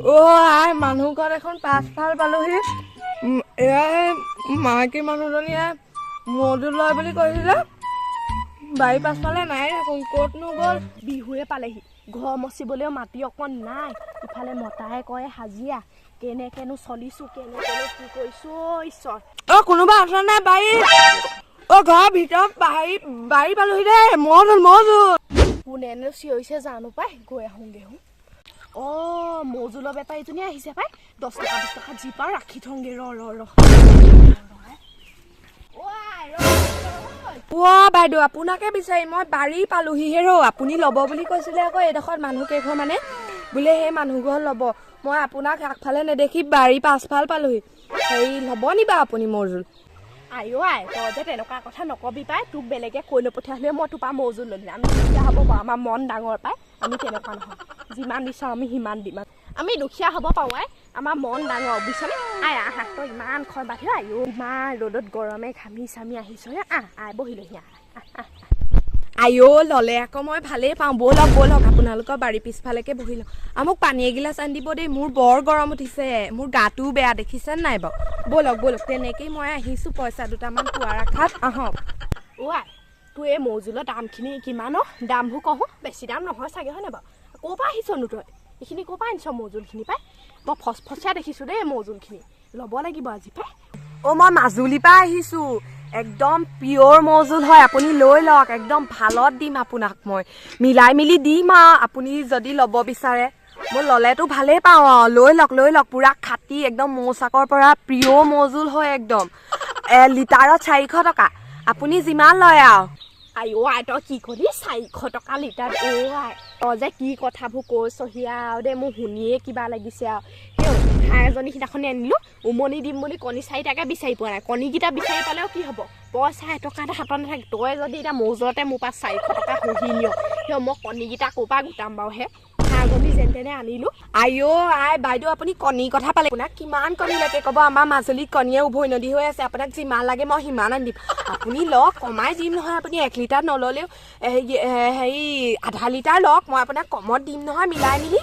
অ' আই, মানুহ ঘৰ এখন পাছফাল পালোহি। এয়াই মাইকী মানুহজনীয়ে মৌজোল লয় বুলি কৈছিলে। বাৰী পাছফালে নাই দেখোন, ক'তনো গ'ল? বিহুৱে পালেহি, ঘৰ মচিবলৈও মাটি অকণ নাই। ইফালে মতাই কয় হাজিৰা। কেনেকেনো চলিছো, কেনেকেনো কি কৰিছো, অ' ঈশ্বৰ। অ', কোনোবা আছে নাই বাৰীত? অ', ঘৰৰ ভিতৰত বাৰী পালোহি দেই। মৌজোল, মৌজোল। কোনেনো চিঞৰিছে জানো পাই, গৈ আহোঁগে। হো, অ' মৌজোলৰ বেপাৰীজনী আহিছে পাই। 10 টকা 20 টকা যি পাওঁ ৰাখি থওঁগে। ৰ ৰ ৰ। অ' আই, ৰ, ৰ, ৰ। অ' বাইদেউ, আপোনাকে বিচাৰি মই বাৰী পালোহি। হেৰ, আপুনি ল'ব বুলি কৈছিলে আকৌ। এইডোখৰত মানুহ কেইঘৰ মানে বোলে সেই মানুহ ঘৰ ল'ব। মই আপোনাক আগফালে নেদেখি বাৰী পাছফাল পালোহি। হেৰি, ল'ব নি বাৰু আপুনি মৌজোল? আইঅ আই, তই যে তেনেকুৱা কথা নকবি পাই। তোক বেলেগে কৈ নপঠিয়ালে মই তোৰ পৰা মৌজোল ল'লি। আমি দুখীয়া হ'ব পাৰোঁ, আমাৰ মন ডাঙৰ পাই। আমি তেনেকুৱা নহয়, যিমান দিছ আমি সিমান দিম। আমি দুখীয়া হ'ব পাৰোঁ আই, আমাৰ মন ডাঙৰ, বুজিছনে? আই, আহ আহ, তই ইমান খৰ বান্ধি, আই ইমান ৰ'দত গৰমে ঘামি চামি আহিছ হে। আহ আই, বহিলোহি, আহ আহ আহ। আইঅ, ল'লে আকৌ মই ভালেই পাওঁ। ব'লক ব'লক, আপোনালোকৰ বাৰী পিছফালেকে বহি লওঁ। আৰু মোক পানী এগিলাচ আনি দিব দেই, মোৰ বৰ গৰম উঠিছে। মোৰ গাটোও বেয়া, দেখিছে নাই বাৰু? ব'লক ব'লক, তেনেকেই মই আহিছোঁ পইচা দুটামান পোৱাৰ আশাত। আহক। অ' আই, তোৰ এই মৌজোলৰ দামখিনি কিমান? অ' দামবোৰ কহো, বেছি দাম নহয় চাগে, হয়নে বাৰু? ক'ৰ পৰা আহিছনো তই? এইখিনি ক'ৰ পৰা আনিছ মৌজোলখিনি পাই? মই ফচফচীয়া দেখিছোঁ দেই মৌজোলখিনি, ল'ব লাগিব আজি পাই। অ', মই মাজুলীৰ পৰা আহিছোঁ। একদম পিয়'ৰ মৌজোল হয়, আপুনি লৈ লওক। একদম ভালত দিম আপোনাক মই, মিলাই মিলি দিম আৰু আপুনি যদি ল'ব বিচাৰে। মই ল'লেতো ভালেই পাওঁ আৰু। লৈ লওক, লৈ লওক, পূৰা খাটি একদম মৌচাকৰ পৰা পিয়'ৰ মৌজোল হয় একদম। লিটাৰত 400 টকা, আপুনি যিমান লয় আৰু। আই অ' আই, তই কি কলি? 400 টকা লিটাৰ? অ' আই, তই যে কি কথাবোৰ কৈছহি আৰু দেই, মোৰ শুনিয়ে কিবা লাগিছে আৰু। সেই হাঁহ এজনী সিদিনাখনি আনিলোঁ উমনি দিম বুলি, কণী চাৰিটাকে বিচাৰি পোৱা নাই। কণীকেইটা বিচাৰি পালেও কি হ'ব, পইচা এটকা এটা হাতত নাথাকে। তই যদি এতিয়া মৌজতে মোৰ পৰা 400 টকা শুহি নিয়, সেই মই কণীকেইটা ক'ৰ পৰা গোটাম বাৰু হে? হাঁহজনী যেন তেনে আনিলোঁ। আইঅ আই বাইদেউ, আপুনি কণীৰ কথা পালে। আপোনাক কিমান কণী লাগে ক'ব? আমাৰ মাজুলীত কণীয়ে উভৈ নদী হৈ আছে। আপোনাক যিমান লাগে মই সিমান আনি দিম। আপুনি লওক, কমাই দিম নহয়। আপুনি 1 লিটাৰ নল'লেও হেৰি আধা লিটাৰ লওক, মই আপোনাক কমত দিম নহয় মিলাই মিলি।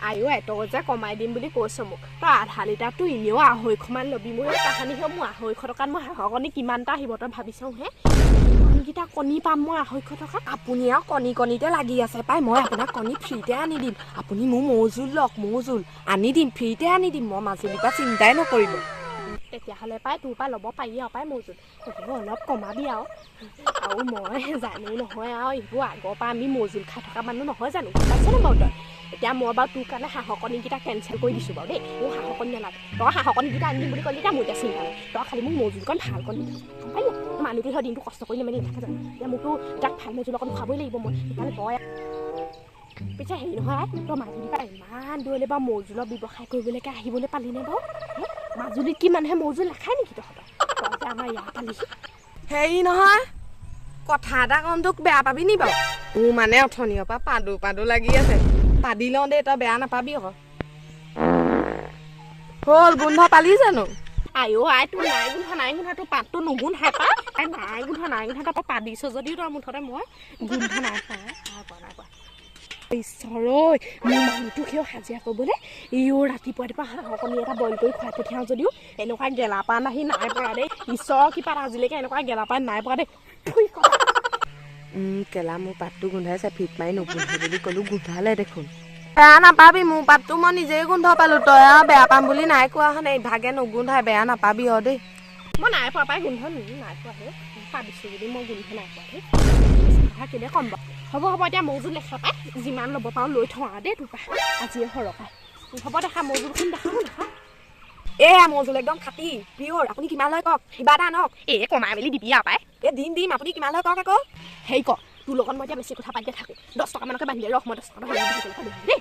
আইঅ আই, তই যে কমাই দিম বুলি কৈছ মোক, তই আধা লিটাৰটো এনেও 250মান ল'বি। মোৰ সেই কাহানি সেই মোৰ 250 টকাত মোৰ হাঁহৰ কণী কিমানটা আহিব তই ভাবি চাওঁ হে? কিমানকেইটা কণী পাম মই 250 টকাত? আপুনি আৰু কণী কণীতে লাগি আছে পাই। মই আপোনাক কণী ফ্ৰীতে আনি দিম। আপুনি মোৰ মৌজোল লওক, মৌজোল আনি দিম, ফ্ৰীতে আনি দিম মই মাজুলীৰ পৰা, চিন্তাই নকৰিব। তেতিয়াহ'লে পাই তোৰ পৰা ল'ব পাৰি আৰু পাই মৌজোল। হ'লেও অলপ কমাবি আৰু। আৰু মই জানো নহয় আৰু, এইবোৰ আগৰ পৰা আমি মৌজোল খাই থকা মানুহ নহয় জানো? গম পাইছনে বাৰু তই? এতিয়া মই বাৰু তোৰ কাৰণে হাঁহৰ কণীকেইটা কেঞ্চেল কৰি দিছোঁ বাৰু দেই। মোৰ হাঁহৰ কণী নালাগে। তই হাঁহৰ কণীকেইটা আনি দিম বুলি ক'লি, এতিয়া মোৰ এতিয়া চিন্তা নাই। তই খালি মোক মৌজোলকণ ভালকণ দি গম পালি? মানুহটো সেই দিনটো কষ্ট কৰি নেমেলি নাথাকে জানো? এতিয়া মোকতো তাক ভাল মৌজোল অকণ খুৱাবই লাগিব মই। সেইকাৰণে তই পিছে হেৰি নহয়, তই মাজুলীৰ পৰা ইমান দূৰলৈ বাৰু মৌজোলৰ ব্যৱসায় কৰিবলৈকে আহিবলৈ পালিনে বাৰু? হে? মাজুলীত কি মানুহে মৌজোল নাখায় নেকি তহঁতৰ? তই যে আমাৰ ইয়াত পালিহি। হেৰি নহয়, কথা এটা কম তোক, বেয়া পাবি নি বাৰু? মোৰ মানে অথনিৰ পৰা পাদো পাদো লাগি আছে, পাদি লওঁ দেই, তই বেয়া নাপাবি আকৌ। হ'ল, গোন্ধ পালি জানো? আই অ' আই, তোৰ নাই গোন্ধ, নাই গোন্ধ। তোৰ পাতটো নুগোন্ধাই পা। আই, নাই গোন্ধ, নাই গোন্ধ। তই পাদিছ যদিও তই মুঠতে মই গোন্ধ নাই পোৱা, নাই পোৱা, নাই পোৱা। ঈশ্বৰ ঐ, মোৰ মানুহটোক সেও হাজিৰা কৰিবলৈ ইও ৰাতিপুৱা ৰাতিপুৱা হাঁহৰ কণী এটা বইল কৰি খুৱাই পঠিয়াওঁ যদিও এনেকুৱা গেলা পাণ আহি নাই পৰা দেই। ঈশ্বৰৰ কৃপাত আজিলৈকে এনেকুৱা গেলা পাণ নাই পৰা দেই। ফুই কটা। কেলা, মোৰ পাতটো গোন্ধাইছে। ফিট মাৰি নুগোন্ধে বুলি ক'লো, গোন্ধালে দেখোন। বেয়া নাপাবি, মোৰ পাতটো মই নিজেই গোন্ধ পালো। তই আৰু বেয়া পাম বুলি নাই কোৱা হয় ইভাগে নুগোন্ধাই। বেয়া নাপাবি আৰু দেই। মই নাই পোৱা পাই গোন্ধ, নাই পোৱা হে। ভাবিছোঁ যদি মই গোন্ধ নাই পোৱা দেই, কথা কেলে ক'ম বাৰু? হ'ব হ'ব, এতিয়া মৌজোল লেখা পাই, যিমান ল'ব পাৰোঁ লৈ থওঁ আৰু দেই তোৰ পৰা আজিয়ে সৰকাই। হ'ব, দেখা মৌজোলখিনি, দেখা দেখা। এয়া মৌজোল, একদম খাটি পিয়ৰ। আপুনি কিমান লয় কওক, কিবা এটা আনক। এই কমাই মেলি দিবি আৰু পাই। এই দিম দিম, আপুনি কিমান লয় কওক আকৌ। হেৰি ক, তোৰ লগত মই এতিয়া বেছি কথা পাতি থাকোঁ। 10 টকামানকে বান্ধি দে। ৰহ, মই 10 টকা হেৰি দেই।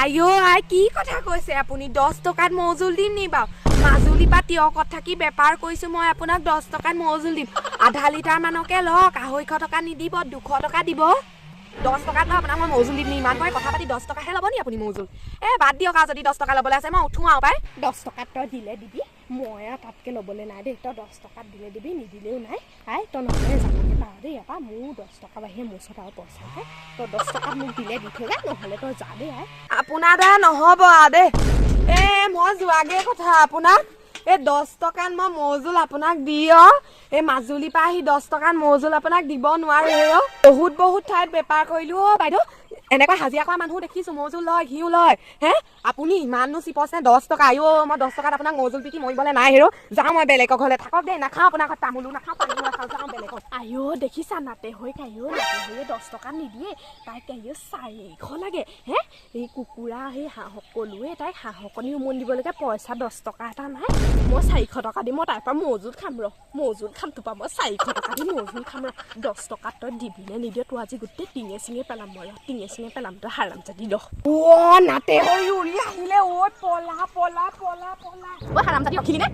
আইঅ আই, কি কথা কৈছে আপুনি? 10 টকাত মৌজোল দিম নি বাৰু? মাজুলীৰ পৰা তিয়কত থাকি বেপাৰ কৰিছোঁ মই, আপোনাক 10 টকাত মৌজোল দিম? আধা লিটাৰ মানকে লওক, 250 টকা নিদিব, 200 টকা দিব। 10 টকাত মই আপোনাক মই মৌজোল দিম নি? ইমান মই কথা পাতি 10 টকাহে ল'ব নি আপুনি মৌজোল? এ বাদ দিয়ক আৰু, যদি 10 টকা ল'বলৈ আছে মই উঠো আৰু পাই। 10 টকাত তই দিলে দিবি, মই আৰু তাতকৈ ল'বলৈ নাই দেই। তই 10 টকাত দিলে দিবি, নিদিলেও নাই। আই, তই নহ'লে যাবগৈ পাৰ দেই ইয়াৰ পৰা। মোৰ 10 টকা বাহিৰে মোৰ ওচৰত আৰু পইচা নাই। তই 10 টকাত মোক দিলে দি থৈ যা, নহ'লে তই যা দেই আই। আপোনাৰ দ্বাৰা নহ'ব আৰু দেই। এ মই যোৱাগে কথা। আপোনাক এই 10 টকাত মই মৌজোল আপোনাক দি অ এই মাজুলীৰ পৰা আহি 10 টকাত মৌজোল আপোনাক দিব নোৱাৰো হে অ। বহুত বহুত ঠাইত বেপাৰ কৰিলো অ বাইদেউ, এনেকুৱা হাজিৰা কৰা মানুহ দেখিছো, মৌজোল লয়, ঘিউ লয় হে। আপুনি ইমাননো চিপচ নে 10 টকা? আইঅ, মই 10 টকাত আপোনাক মৌজোল বিকি মৰিবলৈ নাই হেৰ। যাওঁ মই বেলেগৰ ঘৰলৈ। থাকক দেই, নাখাওঁ আপোনাৰ ঘৰত, তামোলো নাখাওঁ, পানীও নাখাওঁ, যাওঁ বেলেগত। আইঅ, দেখিছা নাতে হৈ আইঅ, নাতে হৈয়ে 10 টকা নিদিয়ে তাইক। আইঅ, 400 লাগে হে। এই কুকুৰা, সেই হাঁহ সকলোৱে তাইক হাঁহৰ কণী উমনি দিবলৈকে পইচা 10 টকা এটা নাই। মই 400 টকা দি মই তাইৰ পৰা মৌজোল খাম ৰ, মৌজোল খাম তোৰ পৰা মই 400 টকা দি মৌজোল খাম ৰ। 10 টকাত তই দিবি নে নিদিয়? তোৰ আজি গোটেই টিঙে চিঙে পেলাম মই ৰ, টিঙে চিঙে পেলাম তই হাৰামজাদি ৰ। অ নাতে হৈ উৰি আহিলে ঐ, পলা পলা পলা পলা। ঐ হাৰামজাদি, ৰখিলি নে?